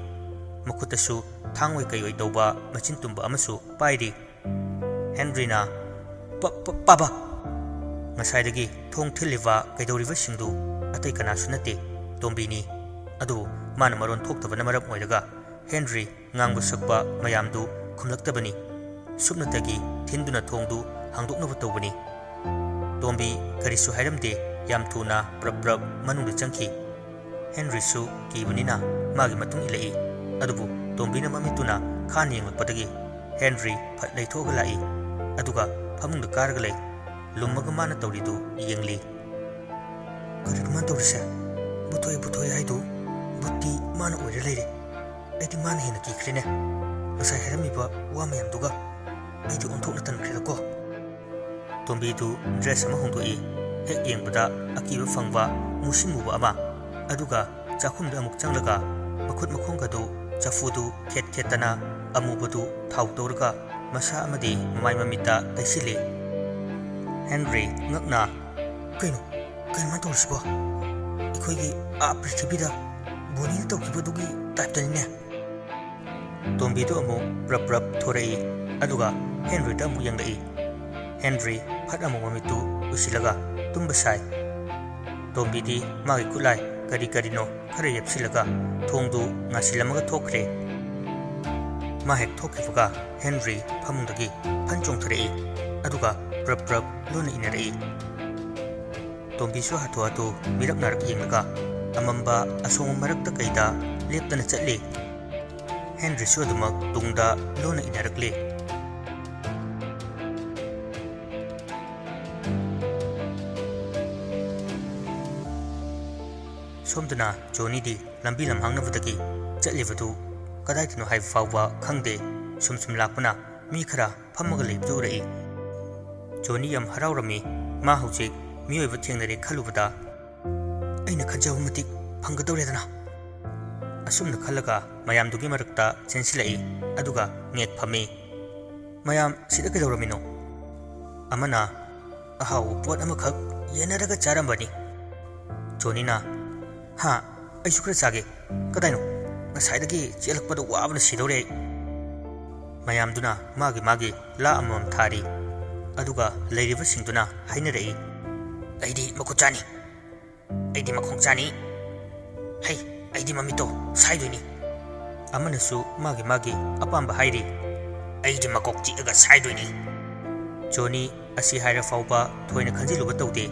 ꯃꯈꯨꯠꯇꯁꯨ ꯊꯥꯡ ꯑꯣꯏ ꯀꯩ ꯑꯣꯏ ꯇꯧꯕ ꯃꯆꯤꯟ ꯇꯨꯝꯕ ꯑꯃꯁꯨ ꯄꯥꯏꯔꯤ꯫ ꯍꯦꯟꯔꯤꯅ, "ꯄ-, ꯄ-, ꯄꯥꯕ!" ꯉꯁꯥꯏꯗꯒꯤ ꯊꯣꯡ ꯊꯤꯜꯂꯤꯕ ꯀꯩꯗꯧꯔꯤꯕꯁꯤꯡꯗꯨ ꯑꯇꯩ ꯀꯅꯥꯁꯨ ꯅꯠꯇꯦ, ꯇꯣꯝꯕꯤꯅꯤ꯫ ꯑꯗꯨꯕꯨ ꯃꯥꯅ ꯃꯔꯣꯟ ꯊꯣꯛꯇꯕꯅ ꯃꯔꯝ ꯑꯣꯏꯔꯒ ꯍꯦꯟꯔꯤ ꯉꯥꯡꯕ ꯁꯛꯄ ꯃꯌꯥꯝꯗꯨ ꯈꯨꯝꯂꯛꯇꯕꯅꯤ꯫ ꯁꯨꯞꯅꯇꯒꯤ ꯊꯤꯟꯗꯨꯅ ꯊꯣꯡꯗꯨ ꯍꯥꯡꯗꯣꯛꯅꯕ ꯇꯧꯕꯅꯤ꯫ ꯇꯣꯝꯕꯤ ꯀꯔꯤꯁꯨ ꯍꯥꯏꯔꯝꯗꯦ, ꯌꯥꯝ ꯊꯨꯅ ꯄ꯭ꯔꯞ ꯄ꯭ꯔꯞ ꯃꯅꯨꯡꯗ ꯆꯪꯈꯤ꯫ ꯍꯦꯟꯔꯤꯁꯨ ꯀꯤꯕꯅꯤꯅ ꯃꯥꯒꯤ ꯃꯇꯨꯡ ꯏꯜꯂꯛꯏ꯫ ꯑꯗꯨꯕꯨ ꯇꯣꯝꯕꯤꯅ ꯃꯃꯤꯠꯇꯨꯅ ꯈꯥꯅ ꯌꯦꯡꯂꯛꯄꯗꯒꯤ ꯍꯦꯟꯔꯤ ꯐꯠ ꯂꯩꯊꯣꯛꯑꯒ ꯂꯥꯛꯏ꯫ ꯑꯗꯨꯒ ꯐꯃꯨꯡꯗ ꯀꯥꯔꯒ ꯂꯩ꯫ ꯂꯨꯝꯃꯒ ꯃꯥꯅ ꯇꯧꯔꯤꯗꯨ ꯌꯦꯡꯂꯤ꯫ "ꯀꯔꯤꯅꯣ ꯃꯥꯅ ꯇꯧꯔꯤꯁꯦ? ꯕꯨꯠ ꯊꯣꯛꯑꯦ, ꯕꯨꯠ ꯊꯣꯛꯑꯦ ꯍꯥꯏꯗꯨ ꯕꯨꯠꯇꯤ ꯃꯥꯅ ꯑꯣꯏꯔ ꯂꯩꯔꯦ꯫ ꯑꯩꯗꯤ ꯃꯥꯅ ꯍꯦꯟꯅ ꯀꯤꯈ꯭ꯔꯦꯅꯦ꯫ ꯉꯁꯥꯏ ꯍꯥꯏꯔꯝꯃꯤꯕ ꯋꯥ ꯃꯌꯥꯝꯗꯨꯒ ꯑꯩꯗꯤ ꯑꯣꯟꯊꯣꯛꯅ ꯇꯟꯈ꯭ꯔꯦꯗꯀꯣ꯫" ꯇꯣꯝꯕꯤꯗꯨ ꯗ꯭ꯔꯦꯁ ꯑꯃ ꯍꯣꯡꯗꯣꯛꯏ꯫ ꯍꯦꯛ ꯌꯦꯡꯕꯗ ꯑꯀꯤꯕ ꯐꯪꯕ ꯃꯨꯁꯤꯟ ꯃꯨꯕ ꯑꯃ, ꯑꯗꯨꯒ ꯆꯥꯛꯈꯨꯝꯗ ꯑꯃꯨꯛ ꯆꯪꯂꯒ ꯃꯈꯨꯠ ꯃꯈꯣꯡꯒꯗꯨ ꯆꯐꯨꯗꯨ ꯈꯦꯠ ꯈꯦꯠꯇꯅ ꯑꯃꯨꯕꯗꯨ ꯊꯥꯎ ꯇꯧꯔꯒ ꯃꯁꯥ ꯑꯃꯗꯤ ꯃꯃꯥꯏ ꯃꯃꯤꯠꯇ ꯇꯩꯁꯤꯜꯂꯤ꯫ ꯍꯦꯟꯔꯤ ꯉꯛꯅ, "ꯀꯩꯅꯣ, ꯀꯩꯅꯣ ꯃꯥꯅ ꯇꯧꯔꯤꯁꯤꯕꯣ? ꯑꯩꯈꯣꯏꯒꯤ ꯑꯥ ꯄ꯭ꯔꯤꯊꯤꯕꯤꯗ ꯕꯣꯅꯤꯅ ꯇꯧꯈꯤꯕꯗꯨꯒꯤ ꯇꯥꯏꯞꯇꯅꯤꯅꯦ꯫" ꯇꯣꯝꯕꯤꯗꯨ ꯑꯃꯨꯛ ꯄ꯭ꯔꯞ ꯄ꯭ꯔꯞ ꯊꯣꯔꯛꯏ, ꯑꯗꯨꯒ ꯍꯦꯟꯔꯤꯗ ꯑꯃꯨꯛ ꯌꯦꯡꯂꯛꯏ꯫ ꯍꯦꯟꯔꯤ ꯐꯠ ꯑꯃꯨꯛ ꯃꯃꯤꯠꯇꯨ ꯎꯏꯁꯤꯜꯂꯒ ꯇꯨꯝꯕ ꯁꯥꯏ꯫ ꯇꯣꯝꯕꯤꯗꯤ ꯃꯥꯒꯤ ꯈꯨꯠꯂꯥꯏ ꯀꯔꯤ ꯀꯔꯤꯅꯣ ꯈꯔ ꯌꯦꯞꯁꯤꯜꯂꯒ ꯊꯣꯡꯗꯨ ꯉꯥꯁꯤꯜꯂꯝꯃꯒ ꯊꯣꯛꯈ꯭ꯔꯦ꯫ ꯃꯥ ꯍꯦꯛ ꯊꯣꯛꯈꯤꯕꯒ ꯍꯦꯟꯔꯤ ꯐꯃꯨꯡꯗꯒꯤ ꯐꯟ ꯆꯣꯡꯊꯔꯛꯏ, ꯑꯗꯨꯒ ꯄ꯭ꯔꯞ ꯄ꯭ꯔꯞ ꯂꯣꯟꯅ ꯏꯟꯅꯔꯛꯏ꯫ ꯇꯣꯝꯕꯤꯁꯨ ꯍꯥꯊꯨ ꯍꯥꯊꯨ ꯃꯤꯔꯛ ꯅꯥꯔꯛ ꯌꯦꯡꯂꯒ ꯑꯃꯝꯕ ꯑꯁꯣꯡꯕ ꯃꯔꯛꯇ ꯀꯩꯗ ꯂꯦꯞꯇꯅ ꯆꯠꯂꯤ꯫ ꯍꯦꯟꯔꯤꯁꯨ ꯑꯗꯨꯃꯛ ꯇꯨꯡꯗ ꯂꯣꯟꯅ ꯏꯟꯅꯔꯛꯂꯤ꯫ ꯁꯣꯝꯗꯅ ꯖꯣꯅꯤꯗꯤ ꯂꯝꯕꯤ ꯂꯝꯍꯥꯡꯅꯕꯗꯒꯤ ꯆꯠꯂꯤꯕꯗꯨ ꯀꯗꯥꯏꯗꯅꯣ ꯍꯥꯏꯕ ꯐꯥꯎꯕ ꯈꯪꯗꯦ꯫ ꯁꯨꯝ ꯁꯨꯝ ꯂꯥꯛꯄꯅ ꯃꯤ ꯈꯔ ꯐꯝꯃꯒ ꯂꯩꯕꯗꯨ ꯎꯔꯛꯏ꯫ ꯖꯣꯅꯤ ꯌꯥꯝ ꯍꯔꯥꯎꯔꯝꯃꯤ꯫ ꯃꯥ ꯍꯧꯖꯤꯛ ꯃꯤꯑꯣꯏꯕ ꯊꯦꯡꯅꯔꯦ ꯈꯜꯂꯨꯕꯗ, "ꯑꯩꯅ ꯈꯟꯖꯕ ꯃꯇꯤꯛ ꯐꯪꯒꯗꯧꯔꯦꯗꯅ꯫" ꯑꯁꯨꯝꯅ ꯈꯜꯂꯒ ꯃꯌꯥꯝꯗꯨꯒꯤ ꯃꯔꯛꯇ ꯆꯦꯟꯁꯤꯜꯂꯛꯏ, ꯑꯗꯨꯒ ꯉꯦꯛ ꯐꯝꯃꯤ꯫ "ꯃꯌꯥꯝ ꯁꯤꯗ ꯀꯩꯗꯧꯔꯝꯃꯤꯅꯣ?" ꯑꯃꯅ, "ꯑꯍꯥꯎꯕ ꯄꯣꯠ ꯑꯃꯈꯛ ꯌꯦꯟꯅꯔꯒ ꯆꯥꯔꯝꯕꯅꯤ꯫" ꯖꯣꯅꯤꯅ, "ꯍꯥ, ꯑꯩꯁꯨ ꯈꯔ ꯆꯥꯒꯦ꯫ ꯀꯗꯥꯏꯅꯣ? ꯉꯁꯥꯏꯗꯒꯤ ꯆꯦꯜꯂꯛꯄꯗ ꯋꯥꯕꯅ ꯁꯤꯗꯧꯔꯦ ꯑꯩ꯫" ꯃꯌꯥꯝꯗꯨꯅ ꯃꯥꯒꯤ ꯃꯥꯒꯤ ꯂꯥ ꯑꯃꯃꯝ ꯊꯥꯔꯤ, ꯑꯗꯨꯒ ꯂꯩꯔꯤꯕꯁꯤꯡꯗꯨꯅ ꯍꯥꯏꯅꯔꯛꯏ, "ꯑꯩꯗꯤ ꯃꯈꯨꯠ ꯆꯥꯅꯤ꯫ ꯑꯩꯗꯤ ꯃꯈꯣꯡ ꯆꯥꯅꯤ꯫ ꯍꯩ, ꯑꯩꯗꯤ ꯃꯃꯤꯠꯇꯣ ꯁꯥꯏꯗꯣꯏꯅꯤ꯫" ꯑꯃꯅꯁꯨ ꯃꯥꯒꯤ ꯃꯥꯒꯤ ꯑꯄꯥꯝꯕ ꯍꯥꯏꯔꯤ, "ꯑꯩꯗꯤ ꯃꯀꯣꯛ ꯆꯤꯛꯑꯒ ꯁꯥꯏꯗꯣꯏꯅꯤ꯫" ꯖꯣꯅꯤ ꯑꯁꯤ ꯍꯥꯏꯔ ꯐꯥꯎꯕ ꯊꯣꯏꯅ ꯈꯟꯖꯤꯜꯂꯨꯕ ꯇꯧꯗꯦ꯫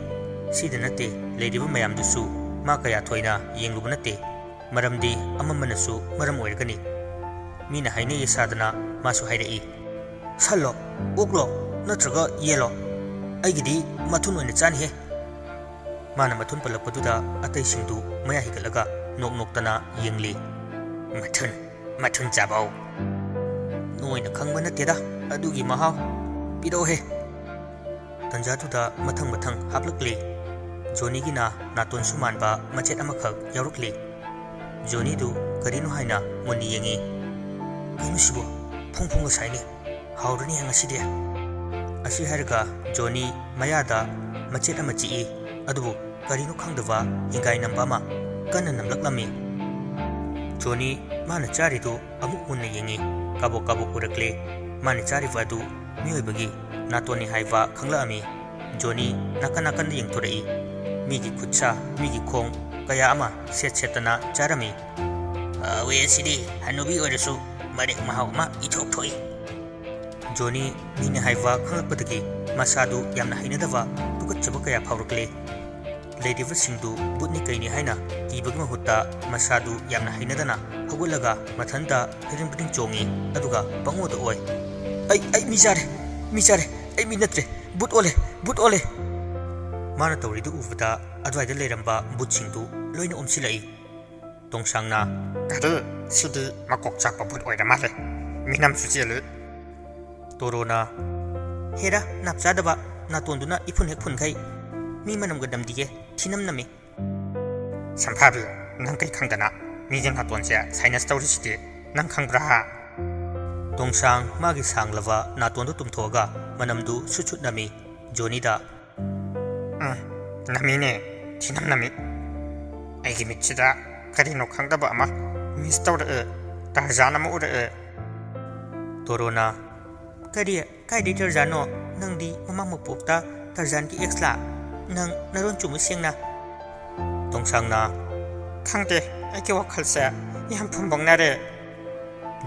ꯁꯤꯗ ꯅꯠꯇꯦ, ꯂꯩꯔꯤꯕ ꯃꯌꯥꯝꯗꯨꯁꯨ ꯃꯥ ꯀꯌꯥ ꯊꯣꯏꯅ ꯌꯦꯡꯂꯨꯕ ꯅꯠꯇꯦ, ꯃꯔꯝꯗꯤ ꯑꯃꯝꯕꯅꯁꯨ ꯃꯔꯝ ꯑꯣꯏꯔꯒꯅꯤ꯫ ꯃꯤꯅ ꯍꯥꯏꯅꯩꯌꯦ ꯁꯥꯗꯅ ꯃꯥꯁꯨ ꯍꯥꯏꯔꯛꯏ, "ꯁꯟꯂꯣ, ꯑꯣꯛꯂꯣ, ꯅꯠꯇ꯭ꯔꯒ ꯌꯦꯜꯂꯣ? ꯑꯩꯒꯤꯗꯤ ꯃꯊꯨꯟ ꯑꯣꯏꯅ ꯆꯥꯅꯤꯍꯦ!" ꯃꯥꯅ ꯃꯊꯨꯟ ꯄꯜꯂꯛꯄꯗꯨꯗ ꯑꯇꯩꯁꯤꯡꯗꯨ ꯃꯌꯥ ꯍꯤꯒꯠꯂꯒ ꯅꯣꯛ ꯅꯣꯛꯇꯅ ꯌꯦꯡꯂꯤ꯫ "ꯃꯊꯨꯟ, ꯃꯊꯨꯟ ꯆꯥꯕꯧ!" "ꯅꯣꯏꯅ ꯈꯪꯕ ꯅꯠꯇꯦꯗ ꯑꯗꯨꯒꯤ ꯃꯍꯥꯎ꯫ ꯄꯤꯔꯛꯎꯍꯦ!" ꯇꯟꯖꯥꯗꯨꯗ ꯃꯊꯪ ꯃꯊꯪ ꯍꯥꯞꯂꯛꯂꯤ꯫ ꯖꯣꯅꯤꯒꯤꯅ ꯅꯥꯇꯣꯟꯁꯨ ꯃꯥꯟꯕ ꯃꯆꯦꯠ ꯑꯃꯈꯛ ꯌꯥꯎꯔꯛꯂꯤ꯫ ꯖꯣꯅꯤꯗꯨ ꯀꯔꯤꯅꯣ ꯍꯥꯏꯅ ꯃꯨꯟꯅ ꯌꯦꯡꯉꯤ꯫ "ꯀꯩꯅꯣ ꯁꯤꯕꯣ? ꯐꯣꯡ ꯐꯣꯡꯒ ꯁꯥꯏꯅꯦ꯫ ꯍꯥꯎꯔꯅꯤ ꯉꯁꯤꯗꯤ!" ꯑꯁꯤ ꯍꯥꯏꯔꯒ ꯖꯣꯅꯤ ꯃꯌꯥꯗ ꯃꯆꯦꯠ ꯑꯃ ꯆꯤꯛꯏ꯫ ꯑꯗꯨꯕꯨ ꯀꯔꯤꯅꯣ ꯈꯪꯗꯕ ꯍꯤꯡꯒꯥꯏ ꯅꯝꯕ ꯑꯃ ꯀꯟꯅ ꯅꯝꯂꯛꯂꯝꯃꯤ꯫ ꯖꯣꯅꯤ ꯃꯥꯅ ꯆꯥꯔꯤꯗꯨ ꯑꯃꯨꯛ ꯃꯨꯟꯅ ꯌꯦꯡꯉꯤ꯫ ꯀꯥꯕꯣꯛ ꯀꯥꯕꯣꯛ ꯎꯔꯛꯂꯦ꯫ ꯃꯥꯅ ꯆꯥꯔꯤꯕ ꯑꯗꯨ ꯃꯤꯑꯣꯏꯕꯒꯤ ꯅꯥꯇꯣꯟꯅꯤ ꯍꯥꯏꯕ ꯈꯪꯂꯛꯑꯝꯃꯤ꯫ ꯖꯣꯅꯤ ꯅꯥꯀꯟ ꯅꯥꯀꯟꯗ ꯌꯦꯡꯊꯣꯔꯛꯏ꯫ ꯃꯤꯒꯤ ꯈꯨꯠꯁꯥ, ꯃꯤꯒꯤ ꯈꯣꯡ ꯀꯌꯥ ꯑꯃ ꯁꯦꯠ ꯁꯦꯠꯇꯅ ꯆꯥꯔꯝꯃꯤ꯫ "ꯍꯥꯎꯋꯦ ꯑꯁꯤꯗꯤ, ꯍꯅꯨꯕꯤ ꯑꯣꯏꯔꯁꯨ ꯃꯔꯦꯛ ꯃꯍꯥꯎ ꯑꯃ ꯏꯊꯣꯛ ꯊꯣꯛꯏ!" ꯖꯣꯅꯤ ꯃꯤꯅꯤ ꯍꯥꯏꯕ ꯈꯪꯂꯛꯄꯗꯒꯤ ꯃꯁꯥꯗꯨ ꯌꯥꯝꯅ ꯍꯩꯅꯗꯕ, ꯇꯨꯀꯠꯆꯕ ꯀꯌꯥ ꯐꯥꯎꯔꯛꯂꯦ꯫ ꯂꯩꯔꯤꯕꯁꯤꯡꯗꯨ ꯚꯨꯠꯅꯤ ꯀꯩꯅꯤ ꯍꯥꯏꯅ ꯀꯤꯕꯒꯤ ꯃꯍꯨꯠꯇ ꯃꯁꯥꯗꯨ ꯌꯥꯝꯅ ꯍꯩꯅꯗꯅ ꯍꯧꯒꯠꯂꯒ ꯃꯊꯟꯇ ꯐꯤꯔꯤꯡ ꯐꯤꯔꯤꯡ ꯆꯣꯡꯉꯤ, ꯑꯗꯨꯒ ꯄꯪꯑꯣꯗ ꯑꯣꯏ꯫ "ꯑꯩ, ꯑꯩ ꯃꯤ ꯆꯥꯔꯦ, ꯃꯤ ꯆꯥꯔꯦ, ꯑꯩ ꯃꯤ ꯅꯠꯇ꯭ꯔꯦ, ꯚꯨꯠ ꯑꯣꯜꯂꯦ, ꯚꯨꯠ ꯑꯣꯜꯂꯦ!" ꯃꯥꯅ ꯇꯧꯔꯤꯗꯨ ꯎꯕꯗ ꯑꯗꯨꯋꯥꯏꯗ ꯂꯩꯔꯝꯕ ꯚꯨꯠꯁꯤꯡꯗꯨ ꯂꯣꯏꯅ ꯑꯣꯝꯁꯤꯜꯂꯛꯏ꯫ ꯇꯣꯡꯁꯥꯡꯅ, "ꯀꯔꯤ? ꯁꯤꯗꯤ ꯃꯀꯣꯛ ꯆꯥꯛꯄ ꯚꯨꯠ ꯑꯣꯏꯔ ꯃꯥꯜꯂꯦ꯫ ꯃꯤꯅꯝꯁꯨ ꯆꯦꯜꯂꯤ!" ꯇꯣꯔꯣꯅ, "ꯍꯦꯔꯥ, ꯅꯥꯞ ꯆꯥꯗꯕ, ꯅꯥꯇꯣꯟꯗꯨꯅ ꯏꯐꯨꯟ ꯍꯦꯛ ꯐꯨꯟꯈꯩ꯫ ꯃꯤ ꯃꯅꯝꯒ ꯅꯝꯗꯤꯌꯦ, ꯊꯤꯅꯝ ꯅꯝꯃꯤ!" "ꯁꯝꯐꯥꯕꯤ, ꯅꯪ ꯀꯩ ꯈꯪꯗꯅ ꯃꯤꯒꯤ ꯅꯥꯇꯣꯟꯁꯦ sinus ꯇꯧꯔꯤꯁꯤꯗꯤ? ꯅꯪ ꯈꯪꯕ꯭ꯔꯥ?" ꯇꯣꯡꯁꯥꯡ ꯃꯥꯒꯤ ꯁꯥꯡꯂꯕ ꯅꯥꯇꯣꯟꯗꯨ ꯇꯨꯝꯊꯣꯛꯑꯒ ꯃꯅꯝꯗꯨ ꯁꯨꯠ ꯁꯨꯠ ꯅꯝꯃꯤ꯫ ꯖꯣꯅꯤꯗ, "ꯎꯝ, ꯅꯝꯃꯤꯅꯦ, ꯊꯤꯅꯝ ꯅꯝꯃꯤ꯫ ꯑꯩꯒꯤ ꯃꯤꯠꯁꯤꯗ ꯀꯔꯤꯅꯣ ꯈꯪꯗꯕ ꯑꯃ miss ꯇꯧꯔꯛꯑꯦ, ꯇꯔꯖꯥꯟ ꯑꯃ ꯎꯔꯛꯑꯦ!" ꯇꯣꯔꯣꯅ, "ꯀꯔꯤ? ꯀꯥꯏꯗꯩ ꯇꯔꯖꯥꯟꯅꯣ? ꯅꯪꯗꯤ ꯃꯃꯥꯡ ꯃꯄꯣꯛꯇ ꯇꯔꯖꯥꯟꯒꯤ ex ꯂꯥ? ꯅꯪ ꯅꯔꯣꯟ ꯆꯨꯝꯃꯨ ꯁꯦꯡꯅ!" ꯇꯣꯡꯁꯥꯡꯅ, "ꯈꯪꯗꯦ, ꯑꯩꯒꯤ ꯋꯥꯈꯜꯁꯦ ꯌꯥꯝ ꯐꯨꯝꯕꯪꯅꯔꯦ!"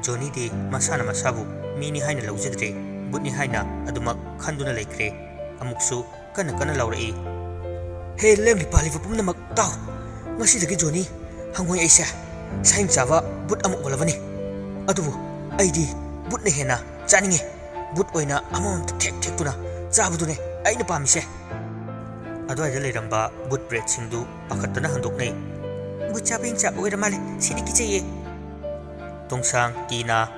ꯖꯣꯅꯤꯗꯤ ꯃꯁꯥꯅ ꯃꯁꯥꯕꯨ ꯃꯤꯅꯤ ꯍꯥꯏꯅ ꯂꯧꯖꯗ꯭ꯔꯦ, ꯚꯨꯠꯅꯤ ꯍꯥꯏꯅ ꯑꯗꯨꯃꯛ ꯈꯟꯗꯨꯅ ꯂꯩꯈ꯭ꯔꯦ꯫ ꯑꯃꯨꯛꯁꯨ ꯀꯟꯅ ꯀꯟꯅ ꯂꯥꯎꯔꯛꯏ, "ꯍꯦ ꯂꯦꯡꯂꯤ ꯄꯥꯜꯂꯤꯕ ꯄꯨꯝꯅꯃꯛ ꯇꯥꯎ! "ꯉꯁꯤꯗꯒꯤ ꯖꯣꯅꯤ, ꯍꯪꯉꯣꯏ ꯑꯩꯁꯦ ꯁꯥꯍꯤꯡ ꯆꯥꯕ ꯕꯨꯠ ꯑꯃ ꯑꯣꯜꯂꯕꯅꯤ꯫ ꯑꯗꯨꯕꯨ ꯑꯩꯗꯤ ꯕꯨꯠꯅ ꯍꯦꯟꯅ ꯆꯥꯅꯤꯡꯉꯤ꯫ ꯕꯨꯠ ꯑꯣꯏꯅ ꯑꯃꯃꯝꯇ ꯊꯦꯛ ꯊꯦꯛꯇꯨꯅ ꯆꯥꯕꯗꯨꯅꯦ ꯑꯩꯅ ꯄꯥꯝꯃꯤꯁꯦ"꯫ ꯑꯗꯨꯋꯥꯏꯗ ꯂꯩꯔꯝꯕ ꯕꯨꯠ ꯕ꯭ꯔꯦꯗꯁꯤꯡꯗꯨ ꯄꯥꯈꯠꯇꯅ ꯍꯟꯗꯣꯛꯅꯩ꯫ "ꯕꯨꯠ ꯆꯥꯕ ꯍꯤꯡꯆꯥꯕ ꯑꯣꯏꯔ ꯃꯥꯜꯂꯦ, ꯁꯤꯗꯤ ꯀꯤꯖꯩꯌꯦ"꯫ ꯇꯣꯡꯁꯥꯡ, ꯇꯤꯅꯥ,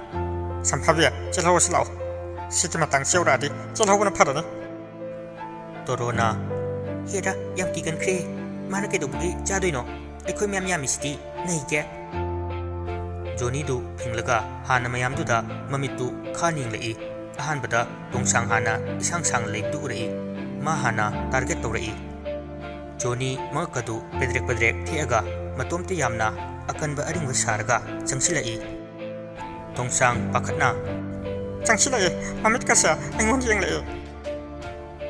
"ꯁꯝꯐꯥꯕꯤ, ꯆꯦꯜꯍꯧꯔꯁꯤ ꯂꯥꯛꯑꯣ꯫ ꯁꯤꯒꯤ ꯃꯇꯥꯡꯁꯤ ꯌꯧꯔꯛꯑꯗꯤ ꯆꯦꯜꯍꯧꯕꯅ ꯐꯔꯅꯤ"꯫ ꯇꯣꯔꯣꯅ, "ꯍꯦꯔꯥ, ꯌꯥꯝ ꯀꯤꯒꯟꯈ꯭ꯔꯦ꯫ ꯃꯥꯅ ꯀꯩꯗꯧꯕꯒꯤ ꯆꯥꯗꯣꯏꯅꯣ? ꯑꯩꯈꯣꯏ ꯃꯌꯥꯝ ꯌꯥꯝꯃꯤꯁꯤꯗꯤ ꯅꯩꯒꯦ"꯫ ꯖꯣꯅꯤꯗꯨ ꯐꯤꯡꯂꯒ ꯍꯥꯟꯅ ꯃꯌꯥꯝꯗꯨꯗ ꯃꯃꯤꯠꯇꯨ ꯈꯥ ꯅꯤꯡꯂꯛꯏ꯫ ꯑꯍꯥꯟꯕꯗ ꯇꯣꯡꯁꯥꯡ ꯍꯥꯟꯅ ꯏꯁꯥꯡ ꯁꯥꯡꯅ ꯂꯩꯕꯗꯨ ꯎꯔꯛꯏ꯫ ꯃꯥ ꯍꯥꯟꯅ ꯇꯥꯔꯒꯦꯠ ꯇꯧꯔꯛꯏ꯫ ꯖꯣꯅꯤ ꯃꯉꯛꯀꯗꯨ ꯄꯦꯗ꯭ꯔꯦꯛ ꯄꯦꯗ꯭ꯔꯦꯛ ꯊꯦꯛꯑꯒ ꯃꯇꯣꯝꯇ ꯌꯥꯝꯅ ꯑꯀꯟꯕ ꯑꯔꯤꯡꯕ ꯁꯥꯔꯒ ꯆꯪꯁꯤꯜꯂꯛꯏ꯫ ꯇꯣꯡꯁꯥꯡ ꯄꯥꯈꯠꯅ, "ꯆꯪꯁꯤꯜꯂꯛꯑꯦ, ꯃꯃꯤꯠꯀꯁꯦ ꯑꯩꯉꯣꯟꯗ ꯌꯦꯡꯂꯛꯑꯦ"꯫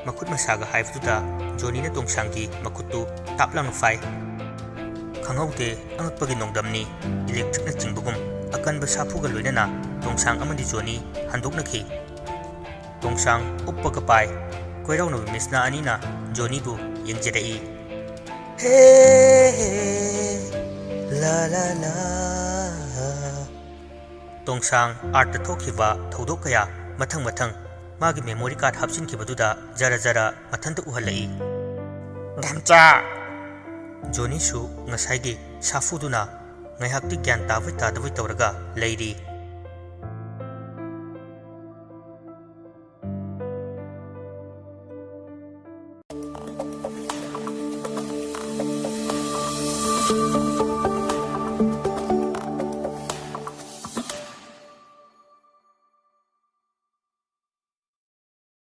ꯃꯈꯨꯠ ꯃꯁꯥꯒ ꯍꯥꯏꯕꯗꯨꯗ ꯖꯣꯅꯤꯅ ꯇꯣꯡꯁꯥꯡꯒꯤ ꯃꯈꯨꯠꯇꯨ ꯇꯥꯞ ꯂꯥꯎꯅ ꯐꯥꯏ꯫ ꯈꯪꯍꯧꯗꯦ, ꯑꯉꯛꯄꯒꯤ ꯅꯣꯡꯗꯝꯅꯤ꯫ ꯏꯂꯦꯛꯇ꯭ꯔꯤꯛꯅ ꯆꯤꯡꯕꯒꯨꯝ ꯑꯀꯟꯕ ꯁꯥꯐꯨꯒ ꯂꯣꯏꯅꯅ ꯇꯣꯡꯁꯥꯡ ꯑꯃꯗꯤ ꯖꯣꯅꯤ ꯍꯟꯗꯣꯛꯅꯈꯤ꯫ ꯇꯣꯡꯁꯥꯡ ꯎꯞꯄꯒ ꯄꯥꯏ꯫ ꯀꯣꯏꯔꯥꯎꯅꯕ ꯃꯤꯁꯅꯥ ꯑꯅꯤꯅ ꯖꯣꯅꯤꯕꯨ ꯌꯦꯡꯖꯔꯛꯏ꯫ ꯍꯦ, ꯍꯦ, ꯂꯥ, ꯂꯥ, ꯂꯥ꯫ ꯇꯣꯡꯁꯥꯡ ꯑꯥꯔꯠꯇ ꯊꯣꯛꯈꯤꯕ ꯊꯧꯗꯣꯛ ꯀꯌꯥ ꯃꯊꯪ ꯃꯊꯪ ꯃꯥꯒꯤ ꯃꯦꯃꯣꯔꯤ ꯀꯥꯔꯗ ꯍꯥꯞꯆꯤꯟꯈꯤꯕꯗꯨꯗ ꯖꯔ ꯖꯔ ꯃꯊꯟꯇ ꯎꯍꯜꯂꯛꯏ꯫ "ꯗꯥꯝꯆꯥ!" ꯖꯣꯅꯤꯁꯨ ꯉꯁꯥꯏꯒꯤ ꯁꯥꯐꯨꯗꯨꯅ ꯉꯥꯏꯍꯥꯛꯇꯤ ꯒ꯭ꯌꯥꯟ ꯇꯥꯕꯣꯏ ꯇꯥꯗꯕꯣꯏ ꯇꯧꯔꯒ ꯂꯩꯔꯤ꯫